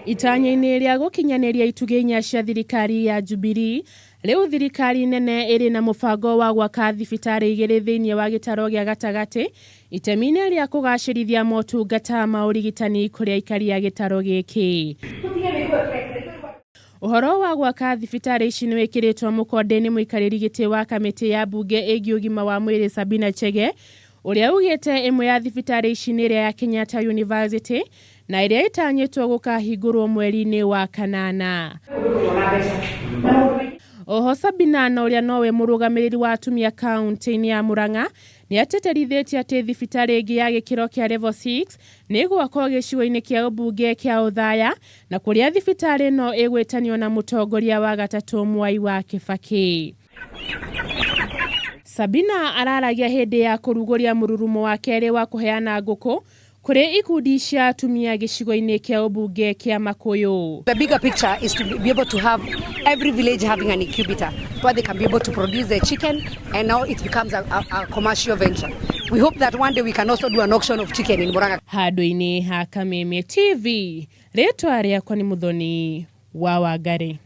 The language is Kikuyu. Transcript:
Itanya-inĩ rĩa gũkinyanĩria itugĩ inya cia thirikari ya Jubilee, rĩu thirikari nene ĩrĩ na mũbango wa gwaka thibitarĩ igĩrĩ thĩinĩ wa gĩtaro gĩa gatagatĩ itemi-inĩ rĩa kũgacĩrithia motungata ma ũrigitani kũrĩ aikari a gĩtaro gĩkĩ. Ũhoro wa gwaka thibitarĩ ici nĩ wĩkĩrĩtwo mũkonde nĩ mũikarĩri gĩtĩ wa kamĩtĩ ya mbunge ĩgiĩ ũgima wa mwĩrĩ Sabina Chege, ũrĩa ugĩte ĩmwe ya thibitarĩ ici nĩ ĩrĩa ya Kenyatta University na ĩrĩa ĩtanyĩtwo gũkahingũrwo mweri-inĩ wa kanana. Oho Sabina na ũrĩa nowe mũrũgamĩrĩri wa atumia kaunti-inĩ ya Murang'a nĩ atĩtĩrithĩtie atĩ thibitarĩ ĩngĩ ya gĩkĩro kĩa level 6 nĩ ĩgwakwo gĩcigo-inĩ kĩa ũmbunge kĩa Othaya na kũrĩa thibitarĩ ĩno ĩgwĩtanio na mũtongoria wa gatatũ Mwai wa Kĩbakĩ. Sabina araragia hĩndĩ ya kũrugũria mũrurumo wa kerĩ wa kũheana ngũkũ kũrĩ ikundi cia atumia gĩcigo-inĩ kĩa ũmbunge kĩa Makũyũ. The bigger picture is to be able to have every village having an incubator where they can be able to produce their chicken, and now it becomes a commercial venture. We hope that one day we can also do an auction of chicken in Murang'a. Handũ-inĩ ha Kameme TV, rĩtwa rĩakwa nĩ Mũthoni wa Wangari.